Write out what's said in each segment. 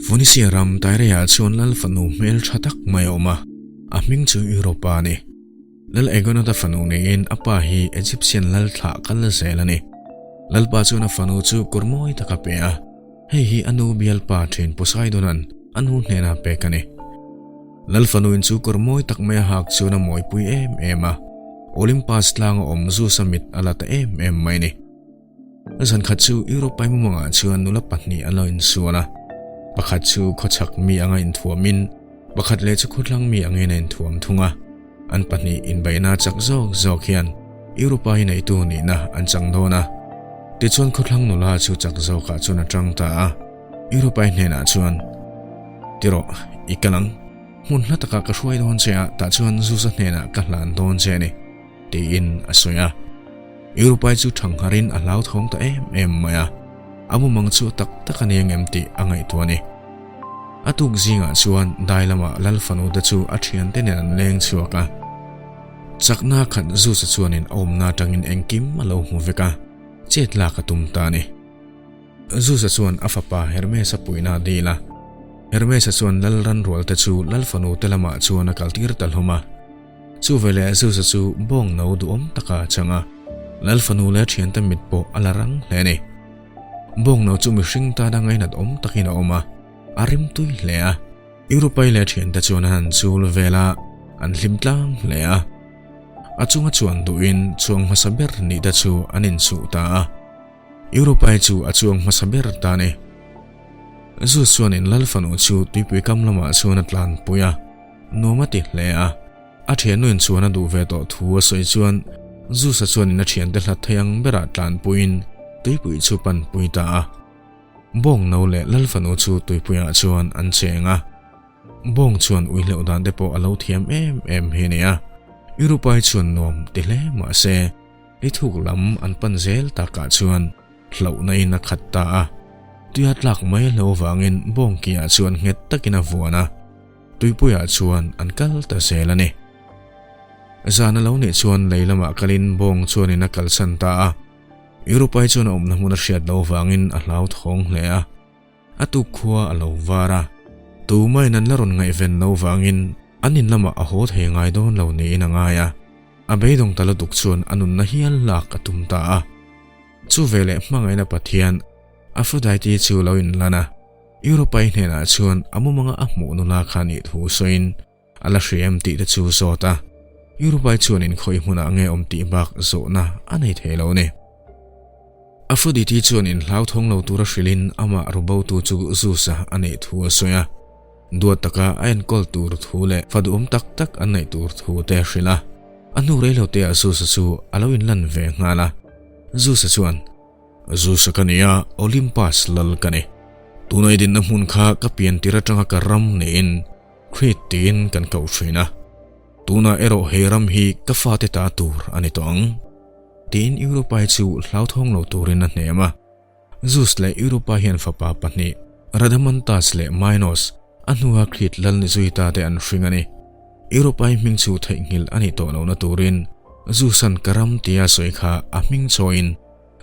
Phoenisia ram Tyre-ah chuan lal fanu hmel tha tak mai a awm a, a hming chu Europa a ni. Lal Aegonata fanu niin a pa hi Egyptian lal thlah kal zel a ni. Lalpa chuan a fanu chu kawr mawi tak a pe a, hei hi a nu bialpa thin Posaidona'n a nu hnena pek a ni. Lal fanuin chu kawr mawi tak mai a hak chuan a mawipui em em a, Olympus tlanga awm Zeus-a mit a la ta em em mai a ni. Zan khat chu Europe paimumangah chuan nula pahnih an lo insual a, pakhat chu khawchhak mi anga inthuamin pakhat leh chu khawthlang mi angin a inthuam thung a. An pahnih inbeihna chak zawk zawk hian Europa hi neitu nihna an chang dawn a. Tichuan khawthlang nula chu chak zawkah chuan a tang ta a, Europai hnenah chuan, Ti rawh, i kal ang. Hmun hla takah ka hruai dawn che a, tah chuan Zuza hnenah ka hlan dawn che a ni. Tiin a sawi a. Europai chu thangharin a hlauthawng ta em em mai a, a mumang chu tak tak a ni angem tih a ngaihtuah a ni. A tuk zingah chuan dai lamah Lal fanu te chu a thiante nen an leng chhuak a. Chakna khat Zusa chuanin a awmna atangin engkim a lo hmu vek a, chet lak a tum ta a ni. Zusa chuan a fapa Hermes-a puihna a dil a. Hermes-a chuan Lal ranrual te chu Lal fanu te lamah chuan a kaltir ta hlawm a. Chu veleh Zeus-a chu bawng no duhawm taka a chang a, Lal fanu leh a thiante mit pawh a la rang hle a ni. Bawng no chu mihring tana ngainat awm takin a awm a, a rim tui hle a. Europai leh a thiante chuan an han chul vel a, an hlim tlang hle a. A chunga chuan duhin chuang hmasa ber nih te chu an inchuh ta a. Europai chu a chuang hmasa ber ta a ni. Zeus chuanin Lal fanu chu tuipui kam lamah chuan a tlanpui a. Nuam a ti hle a, a thiannuin chuan a duh ve tawh thu a sawi chuan Zeus-a chuanin a thiante hlat thei ang berah tlanpuiin tuipui chu panpui ta a. Bawng no leh Lal fanu chu tuipuiah chuan an cheng a. Bawng chuan ui hleuh dan te pawh a lo thiam em em hi a ni a, Europai chuan nuam ti hle mah se, ni thuk lam an pan zel takah chuan hlauhna in a khat ta a. Tuia tlak mai hlo vangin bawng kiah chuan nghet takin a vuan a. Tuipuiah chuan an kal ta zel a ni. Zan a lo nih chuan lei lamah kalin bawng chuanin a kalsan ta a. Europai chuan a awmna hmun a hriat loh vangin a hlauthawng hle a. A tuk khua a lo var a. Tumain an la rawn ngaihven loh vangin an in lamah a haw thei ngai dawn lo niin a ngai a. A beidawng ta lutuk chuan a nunna hial lak a tum ta a. Chu veleh hmangaihna Pathian Aphrodite chu lo inlan a. Europai hnenah chuan a mumanga a hmuh nula kha nih thu sawiin a la hria em tih te chu zawt a, Europai chuan inkhawih hmunah nge awm tih bak zawhna a nei thei lo a ni. Aphrodite chuan inhlauthawng lo tura hrilhin amah rubotu chu Zeus-a a neih thu a sawi a, duat taka a enkawl tur thu leh fa duhawm tak tak an neih tur thu te a hrilh a. A hnu reiloteah Zeus-a chu a lo inlan ve nghal a, Zeus-a chuan, Zeus-a ka ni a, Olympus lal ka ni. Tuna i dinna hmun kha ka pian tir atanga ka ram niin Crete tiin kan koh thin a. Tuna erawh he ram hi ka fate ta tur a ni tawh ang. Tiin Europa-i chu hlauthawng lo turin a hnem a. Zeus leh Europa hian fapa pahnih, Rhadamanthus leh Minos, a hnua Crete lal ni zui ta te an hring a ni. Europai hming chu theihnghilh a nih tawh lohna turin Zeus-a'n ka ram tia sawi kha a hming chawiin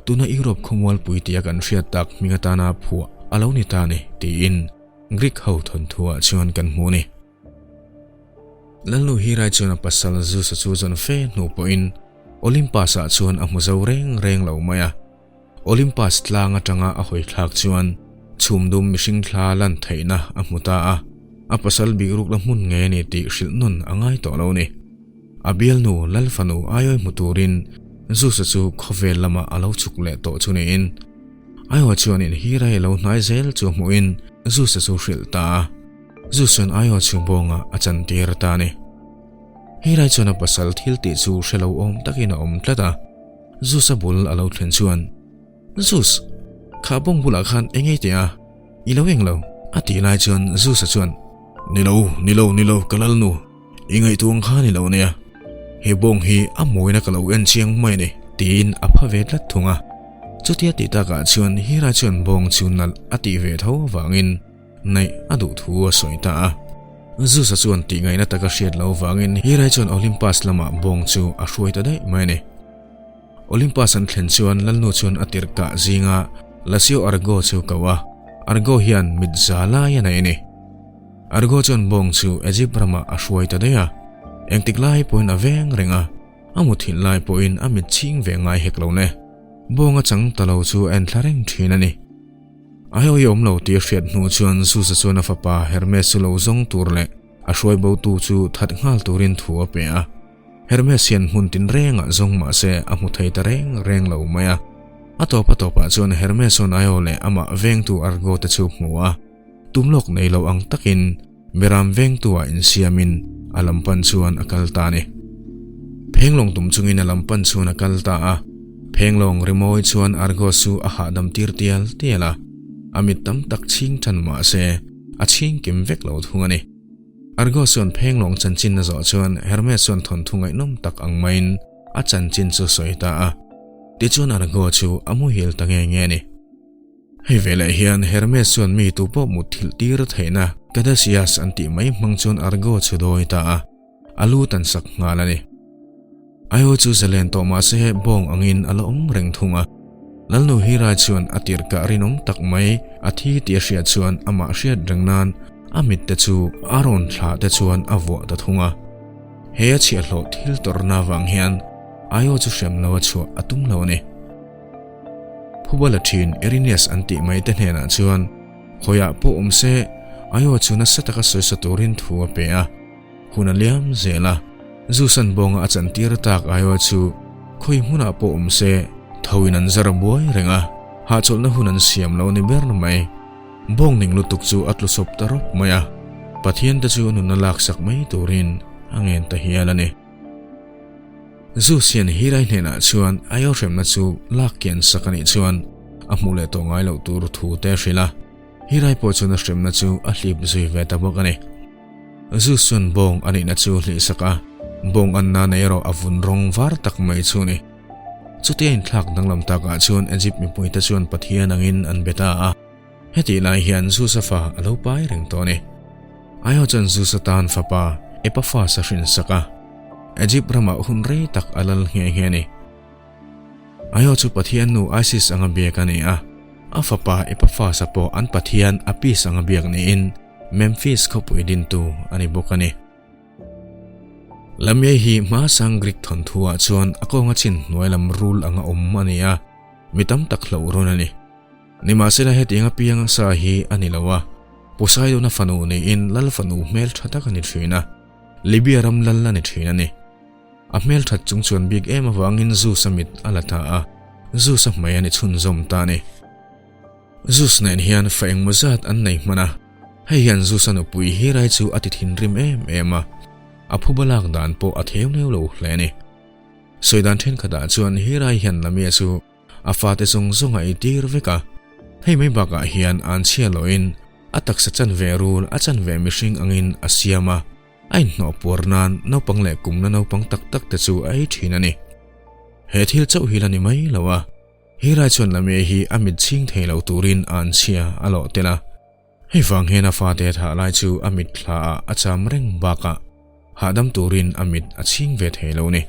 Tuna Europe khawmualpui tia kan hriat tak hming atana phuah a lo ni ta ni tiin Greek ho thawnthuah chuan kan hmu a ni. Lalnu Hirai chuan a pasal Zeus-a chu zawn fe hnu pawhin Olympus-ah chuan a hmu zo reng reng lo mai a. Olympus tlang atanga a hawi thlak chuan chhumdum mihring thla lan theihna a hmu ta a, a pasal bihrukna hmun ngei a ni tih hrilh nawn a ngai tawh lo a ni. A bialnu Lal fanu Aiawi hmu turin Zeus-a chu khawvel lamah a lo chhuk leh tawh chu niin Aiawi chuanin Hira-i lo hnai zel chu hmuhin Zeus-a chu hrilh ta a, Zeus chuan Aiawi chu bawngah a chantir ta a ni. Hira-i chuan a pasal thil tih chu hre lo awm takin a awm tlat a, Zeus-a bul a lo thlen chuan, Zeus, kha bawng bulah khan eng ei teh a, i lo eng lo, a tih lai chuan Zeus-a chuan, Ni lo, ni lo, ni lo, ka lal nu, i ngaihtuah ang kha ni lo nia, he bawng hi a mawina ka lo en chiang mai a ni, tiin a pha ve tlat thung a. Chutia tih takah chuan Hira chuan bawng chu nalh a tih ve tho avangin neih a duh thu a sawi ta a. Zeus-a chuan tih ngaihna taka hriat loh avangin Hira chuan Olympus lamah bawng chu a hruai ta daih mai a ni. Olympus an thlen chuan Lalnu chuan a tirh kah zinga Lasio Argo chu ko a. Argo hian mit za lai a nei a ni. Argo chuan bawng chu Egypt ramah a hruai ta daih a, engtik lai pawhin a veng reng a, a muthilh lai pawhin a mit chhing ve ngai hek lo le. Bawng a chang ta lo chu a en thla reng thin a ni. A hawi awm lo tih a hriat hnu chuan Zeus-a chuan a fapa Hermes chu lo zawng tur leh a hruai botu chu that nghal turin thu a pe a. Hermes hian hmun tinrengah zawng mah se a hmu thei ta reng reng lo mai a. A tawp a tawpah chuan Hermes chuan Io leh amah vengtu Argo te chu hmu a. Tum lawk nei lo ang takin Miram vengtu-ah insiamin a lam pan chuan a kal ta a ni. Phenglawng tum chungin a lam pan chuan a kal ta a. Phenglawng rimawi chuan Argos chu a hahdam tir tial tial a. A mit tam tak chhing tan mah se a chhing kim vek lo thung a ni. Argos chuan phenglawng chanchin a zawh chuan Hermes chuan thawnthu ngaihnawm tak ang maiin a chanchin chu sawi ta a. Tichuan Argo chu a muhil ta nge nge a ni. Hei veleh hian Hermes chuan mi tu pawh mutthilh tir theihna Caduceus an tih mai hmang chuan Argo chu dawi ta a, a lu tan sak nghal a ni. Io chu zalen tawh mah se bawng angin a la awm reng thung a. Lalnu Hera chuan a tirhkah rinawm tak mai a thi tih a hriat chuan amah hriat reng nan a mit te chu a rawn thlah te chuan a vuah ta thung a. He a chhiahhlawh thil tawrhna vang hian Io chu hrem lo a chhuah a tum lo a ni. Phubala thin Erinias an tih mai te hnenah chuan khawiah pawh awm se Io chu nasa taka sawisa turin thu a pe a. Hun a liam zel a, Zusan bawnga a chantir tak Io chu khawi hmunah pawh awm se thoin an zar buai reng a, hahchawlhna hun an siam lo ni ber mai. Bawng ning lutuk chu a tlu sawp ta rawp mai a, Pathian te chu a nunna laksak mai turin a ngen ta hial a ni. Zeus hian Hirai hnenah chuan Io hremna chu lak kian sak a nih chuan a hmuh leh tawh ngai loh tur thu te a hrilh a, Hirai pawh chuan a hremna chu a hlip zui ve ta bawk a ni. Zeus chuan bawng a nihna chu hlih sak a, bawng anna nei erawh a vun rawng var tak mai chu a ni. Chutia inthlak danglam takah chuan Egypt mipuite chuan pathian angin an be ta a, hetih lai hian Zeus-a fa a lo pai reng tawh a ni. Io chuan Zeus atan fapa Epaphus a hrinsak a, Egypt ramah hun rei tak a lal nghe nghe a ni. Io chu pathian nu Isis anga biak a ni a, a fapa Epaphus-a pawh an pathian Apis anga biak niin Memphis khawpui dintu a ni bawk a ni. Lamyai hi hmasang Greek thawnthu-ah chuan a kawnga chin hnuai lam rul anga awm a ni a, mi tam tak hlauh rawn a ni. Nimahsela hetiang apianga sa hi a ni lo a, Poseidon-a fanu niin lal fanu hmel tha tak a ni thin a, Libya ram lal a ni thin a ni. A hmel that chung chuan bik em avangin Zeus-a mit a la ta a, Zeus-a hmai a ni chhunzawm ta a ni. Zeus nen hian fa engmaw zat an nei hman a, hei hian Zeus-a nupui Hera-i chu a ti thinrim em em a, a phuba lak dan pawh a theu neu lo hle a ni. Sawi dan thenkhatah chuan Hera-i hian Lamia chu A fate zawng zawng a eitir vek a, hei mai bakah hian an chhia loin a taksa chanve rul a chanve mihring angin a siam a, a inhnawh puar nan naupang leh kumna naupang tak tak te chu a ei thin a ni. He thil chauh hi la ni mai lo a, Hirai chuan Lamie hi a mit chhing thei lo turin a an chhia a lawh tel a, hei vang hian a fate thah lai chu a mit thla ah a cham reng bakah hahdam turin a mit a chhing ve thei lo a ni.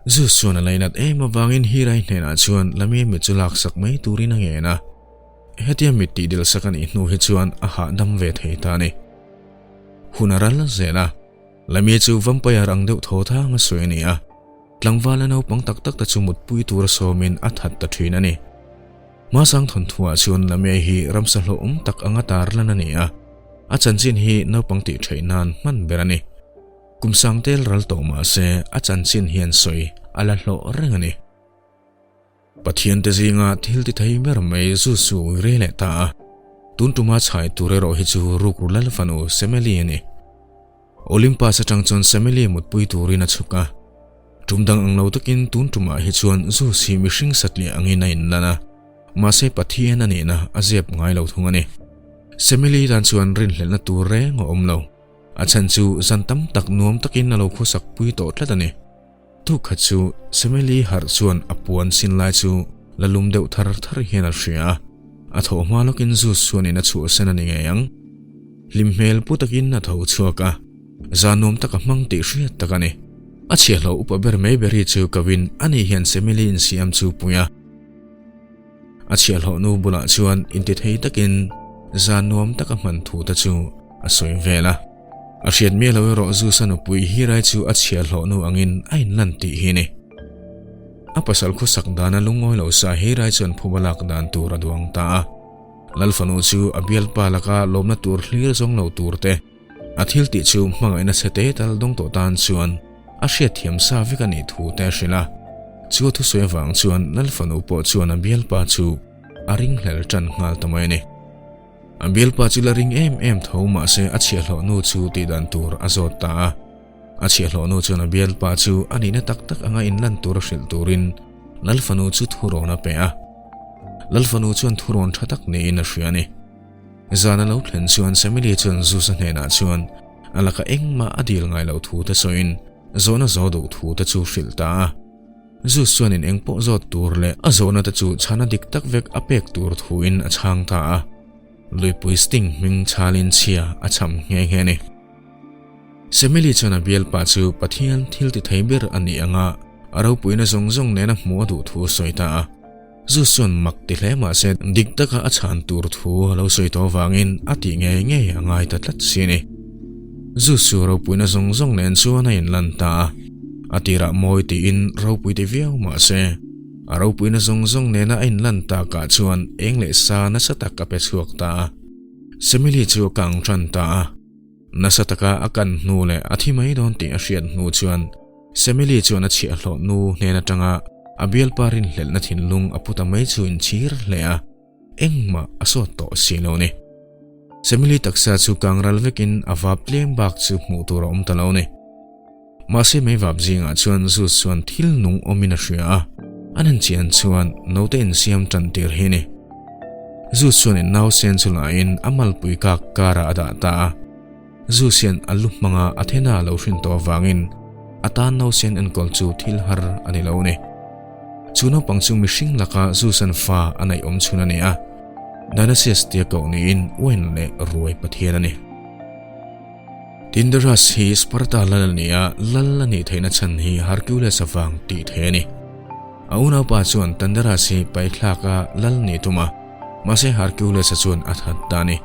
Zeus chuan a lainat em avangin Hirai hnenah chuan Lamie mit chu laksak mai turin a ngen a. Hetia mit tih dilsak a nih hnu hi chuan a hahdam ve thei ta a ni. Hun a ral zel a, Lamie chu vampire ang deuh thaw thang a sawi a ni a. Tlangvala naupang tak tak te chu mutpui tura sawmin a that ta thin a ni. Hmasang thawnthuah chuan Lamie hi ramsa hlauhawm tak anga tarlan a ni a, a chanchin hi naupang tih theih nan hman ber a ni. Kum sang tel ral tawh mah se a chanchin hian sawi a la hlawh reng a ni. Pathian te zinga thil ti thei ber mai zu su ui rei leh ta a, tun tuma chhai tur erawh hi chu rukru lal fanu Semeli a ni. Olympus atang chuan Semeli mutpui turin a chhuk a, tum dang ang lo takin tun tumah hi chuan Zeus hi mihring satliah angin a inlan a, mahse Pathian a nihna a zep ngai lo thung a ni. Semeli tan chuan rinhlelhna tur reng a awm lo. A chhan chu zan tam tak nuam takin a lo khawsak pui tawh tlat a ni. Tuk khat chu Semeli harh chuan a puan sin lai chu la lum deuh thar thar hian a hria a, a thawh hma lawkin Zeus chuanin a chhuahsan a ni ngei ang. Hlim hmel pu takin a tho chhuak a, zan nuam tak a hmang tih hriat tak a ni. A chhiahhlawh upa ber mai beri chu ko in ani hian Semeli insiam chu pui a. A chhiahhlawh nu bulah chuan intithei takin zan nuam taka hman thu te chu a sawi vel a. A hriat miah lo erawh Zeus-a nupui Hera-i chu a chhiahhlawh nu angin a inlan tih hi a ni. A pasal khawsak dana lungawi lo sa Hera-i chuan phuba lak dan tur a duang ta a. Lal fanu chu a bialpa laka lawmna tur hlir zawng lo tur te, a thil tih chu hmangaihna chhe te tal dawng tawh tan chuan a hriatthiam sa vek a nih thu te a hrilh a. Chu a thusawi avang chuan Lal fanu pawh chuan a bialpa chu a ringhlel tan nghal ta mai a ni. A bialpa chu la ring em em tho mahse a chhiahhlawh nu chu tih dan tur a zawt ta a. A chhiahhlawh nu chuan a bialpa chu a nihna tak tak anga inlan tur a hrilh turin Lal fanu chu thurawn a pe a. Lal fanu chuan thurawn tha tak niin a hria a ni. Zan a lo thlen chuan Semily chuan Zeus-a hnenah chuan a laka engmah a dil ngai loh thu te sawiin zawhna zawh duh thu te chu hrilh ta a. Zeus chuan in eng pawh zawt tur leh a zawhna te chu chhana dik tak vek a pek tur thuin a chhang ta a. Luipui Sting hming chhalin chhia a cham nghe nghe a ni. Semily chuan a bialpa chu Pathian thil ti thei ber a nih anga a ropuina zawng zawng nena hmuh a duh thu a sawi ta a. Zeus chuan mak ti hle mah se dik taka a chhan tur thu a lo sawi tawh avangin a tih ngei ngei a ngai ta tlat si a ni. Zeus chu ropuina zawng zawng nen chuan a inlan ta a, a tirah mawi tiin ropui ti viau mah se a ropuina zawng zawng nena a inlan takah chuan eng leh sa nasa tak a pe chhuak ta a. Semily chu a kang tan ta a, nasa taka a kan hnu leh a thi mai dawn tih a hriat hnu chuan Semily chuan a chhiahhlawh nu hnen atanga a bialpa rinhlelhna thinlung a pu ta mai chu inchhir hle a, engmah a sawt tawh si lo ni. Semily taksa chu kang ral vekin a vap tlem bak chu hmuh tur a awm ta lo ni. Mahse mei vap zingah chuan Zeus chuan thil nung awmin a hria a, an han chian chuan naute insiam tan tir hi ni. Zeus chuan in nausen chu lahin a malpui kak karah a dah ta a. Zeus hian a lu hmanga Athena a lo hrin tawh avangin a tan nausen enkawl chu thil har a ni lo a ni. Chu naupang chu mihring laka Zeus-a'n fa a neih awm chhun a ni a, Dionysius tia koh niin uain leh ruai pathian a ni. Tyndarus hi Sparta lal a ni a, lal a nih theihna chhan hi Hercules avang tih theih a ni. A unaupa chuan Tyndarus hi paithlaka lal nih tum a, mahse Hercules-a chuan a that ta a ni.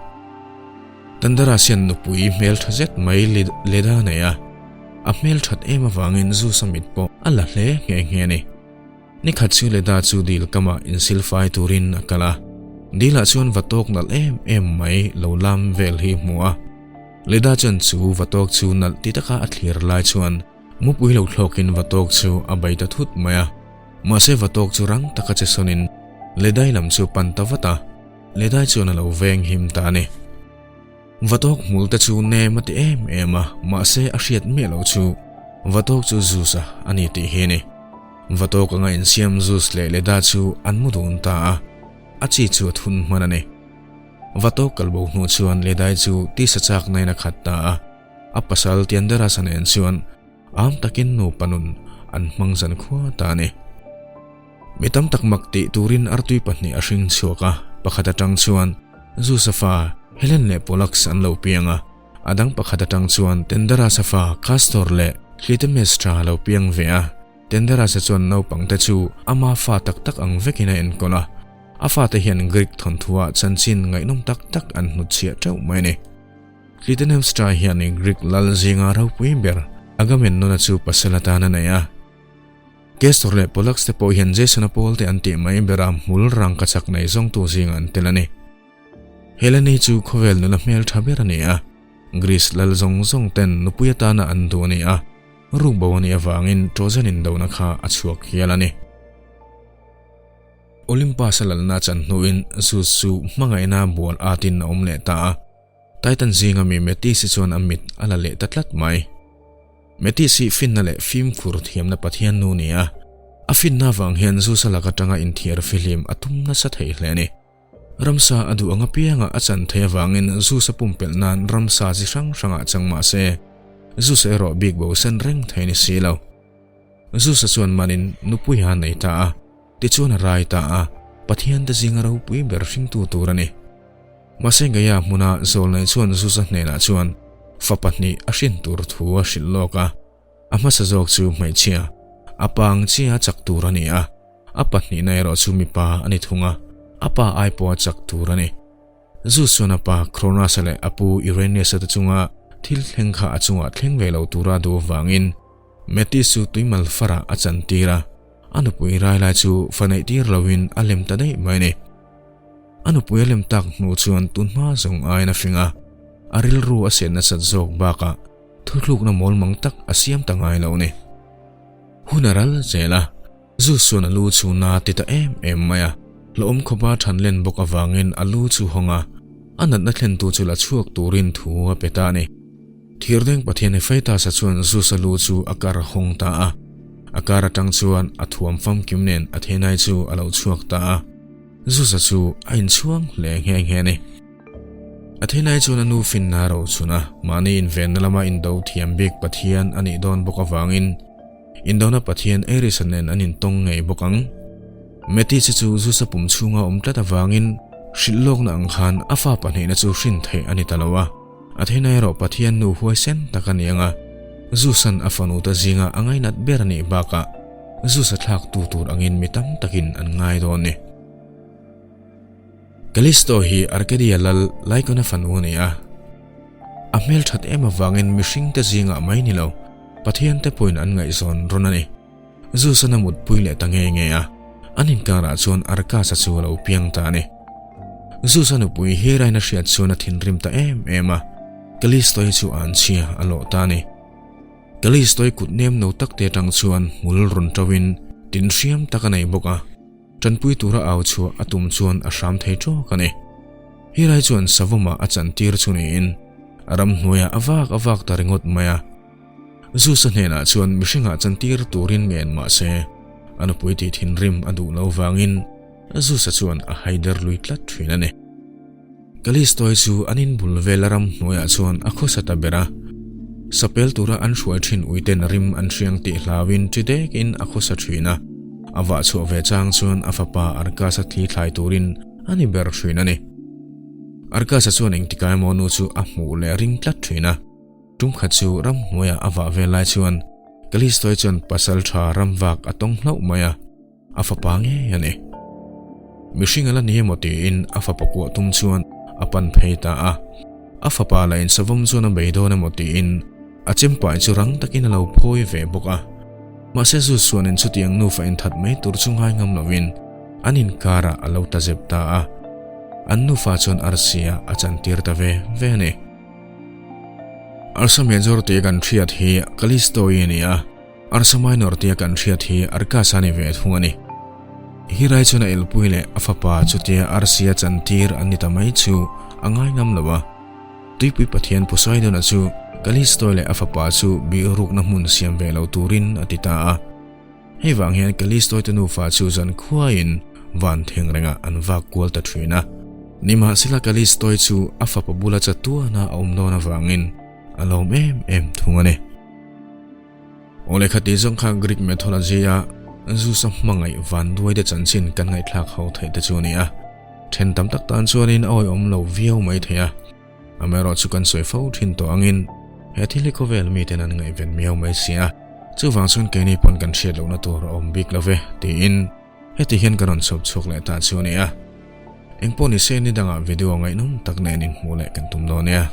Tyndarus hian nupui hmel tha zet mai Leda a nei a, a hmel that em avangin Zeus-a mit pawh a la hle nghe nghe a ni. Nikhat chu Leda chu dil kamah insilfai turin a kal a, dilah chuan va tawk nalh em em mai lo lam vel hi hmu a. Leda chuan chu va tawk chu nalh ti taka a thlir lai chuan mupui lo thlawkin va tawk chu a bei ta thut mai a, mahse va tawk chu rang taka che sawnin Ledai lam chu pan ta vat a. Ledai chuan a lo veng him ta a ni. Vatawk hmul te chu nem a ti em em a, mahse a hriat miah loh chu Vatawk chu Zeus-a a ni tih hi a ni. Vatawk anga insiam Zeus leh Leda chu an mu dun ta a, a chi chu a thun hman a ni. Vatawk kalbo hnu chuan Ledai chu tisa chak nain a khat ta a, a pasal Tianderasa nen chuan am takin nupa nun an hmang zan khua ta a ni. Mi tam tak mak tih turin artui pahnih a hring chhuak a, pakhat atang chuan Zeus-a fa Helen leh Pollux an lo piang a, a dang pakhat atang chuan Tyndarus-a fa Castor leh Clytemnestra a lo piang ve a. Tyndarus-a chuan naupangte chu ama fa tak tak ang vekin a enkawl a, a fate hian Greek thawnthuah chanchin ngaihnawm tak tak an hnutchhiah teuh mai a ni. Clytemnestra hian Greek lal zinga ropui ber Agamemnon-a chu pasal atan a nei a. Castor leh Pollux te pawh hian Jason-a pawl te an tih mai bera hmul rangka chak nei zawngtu zingah an tel a ni. Helene chu khawvel nula hmel tha ber a ni a, Greece lal zawng zawng ten nupui atana an duh a ni a, rukbo a nih avangin Trojan indona kha a chhuak hial a ni. Olympus-a lalna chan hnuin Zeus chu hmangaihna bual atin a awm leh ta a, Titan zinga mi Metis-i chuan a mit a la leh ta tlat mai. Metis hi finna leh fimkhur thiamna Pathian nu ni a, a finna avang hian Zeus-a lak atanga inthiar fihlim a tum nasa thei hle a ni. Ramsa a duh ang apianga a chan theih avangin Zeus-a pumpelh nan ramsa chi hrang hrangah chang mah se, Zeus-a erawh bik bo sen reng thei a ni si lo. Zeus-a chuan manin nupui a nei ta a, tichuan a rai ta a, Pathian te zinga ropui ber hringtu tur a ni. Mahse Gaia hmuna Zawlnei chuan Zuza hnenah chuan fa pahnih a hrin tur thu a hrilh lawk a, a hmasa zawk chu hmeichhia, a pa ang chia chak tur a ni a, a pahnihna erawh chu mipa a ni thung a. A pa ai pawha chak tur a ni. Zeus chuan a pa Cronus-a leh a pu Uranus-a te chunga thil thleng kha a chungah thleng ve lo tura a duh avangin Metis chu tuimal farah a chantir a, a nupui rai lai chu fa neih tir loin a lem ta daih mai a ni. A nupui a lem tak hnu chuan tun hma zawng aiin a fing a, a rilru a sen nasat zawk bakah thuthlukna mawlmang tak a siam ta ngai lo a ni. Hun a ral zel a, Zeus chuan a lu chu na ti ta em em mai a, hlauhawm khawpa than len bawk avangin a lu chu hawng a, a natna thlentu chu la chhuak turin thu a pe ta a ni. Thirdeng pathian Hephaestus-a chuan Zeus-a lu chu a kar hawng ta a, a kar atang chuan a thuam famkim nen Athenai chu a lo chhuak ta a, Zeus-a chu a inchhuang hle nghe nghe a ni. Athenai chuan a nu finna a rochun a, mahni invenna lama indo thiam bik pathian a nih dawn bawk avangin, Indona Pathian Ares-a nen an intawng ngei bawk ang. Metis-i chu Zeus-a pum chhunga awm tlat avangin hrilh lawkna ang khan a fa pahnihna chu hrin theih a ni ta lo a. Athena erawh Pathian nu huaisen tak a ni ang a, Zeus-a'n a fanute zinga a ngainat ber a nih bakah Zeus-a thlaktu tur angin mi tam takin an ngai dawn a ni. Callisto hi Arcadia lal Lycon-a fanu a ni a. A hmelthat em avangin mihringte zingah mai ni lo, Pathiante pawhin an ngaihzawn rawn a ni. Zeus-an a mutpui leh ta nge nge a, an inkarah chuan Arcas-a chu a lo piang ta a ni. Zeus-a nupui Hera-in a hriat chuan a thinrim ta em em a, Callisto-i chu a anchhia a lawh ta a ni. Callisto-i kut nem no takte atang chuan hmul rawn ṭoin tin hriam tak a nei bawk a. Tanpui tura au chhuah a tum chuan a hram thei tawk a ni. Helai chuan Savawmah a chantir chu niin a ramhnuaiah a vak a vak ta ringawt mai a. Zeus-a hnenah chuan mihringah chantir turin ngen mah se a nupui tih thinrim a duh lo vangin Zeus-a chuan a haider lui tlat thin a ni. Callisto-i chu an inbul vel a ramhnuaiah chuan a khawsa ta ber a. Sapel tura an hruai thin uiten rim an hriang tih hlauin ṭi dekin a khawsa thin a. A vah chhuah ve chang chuan a fapa Arcas-a thli thlai turin a ni ber thin a ni. Arcas-a chuan engtikah emaw nu chu a hmuh leh a ring tlat thin a. Tumkhat chu ramhnuaiah a vah vel lai chuan Callisto-i chuan pasal tha ramvak a tawng hlauh mai a. A fapa ngei a ni. Mihring a la ni emaw tiin a fapa kuah tum chuan a pan phei ta a. A fapa la insavawm chuan a bei dawn emaw tiin a chempai chu rang takin a lo phawi ve bawk a. Mahse Zeus chuan in chutiang nufa inthat mai tur chu ngai ngam lovin an inkarah a lo ta zep ta a. An nufa chuan arsia a chantir ta ve ve a ni. Arsa Major tia kan hriat hi Callisto-i a ni a. Arsa Minor tia kan hriat hi Arcas a ni ve thung a ni. Hirai chuan a elpui leh a fapa chutia arsia chantir an ni ta mai chu a ngai ngam lo a. Tuipui Pathian Poseidon-a chu Callisto leh a fapa chu bihrukna hmun siam ve lo turin a ti ta a. Hei vang hian Callisto te nufa chu zan khuaiin van theng rengah an vak kual ta thin a. Nimahsela Callisto chu a fapa bula chatuana a awm dawn avangin a lawm em em thung a ni. Aw lehkha tih zawng kha Greek mythology a Zeus-a hmangaih vanduai te chanchin kan ngaihthlak ho theih te chu a ni a. Then tam tak tan chuanin a awihawm lo viau mai thei a. Amaherawh chu kan sawi fo thin tawh angin he thil hi khawvel miten an ngaihven miau mai si a. Chuvang chuan keini pawn kan hriat lohna tur a awm bik lo ve tiin heti hian ka rawn chhawp chhuak leh ta chu a ni a. Engpawh nise nidangah video ngaihnawm tak nen inhmuh leh kan tum dawn nia.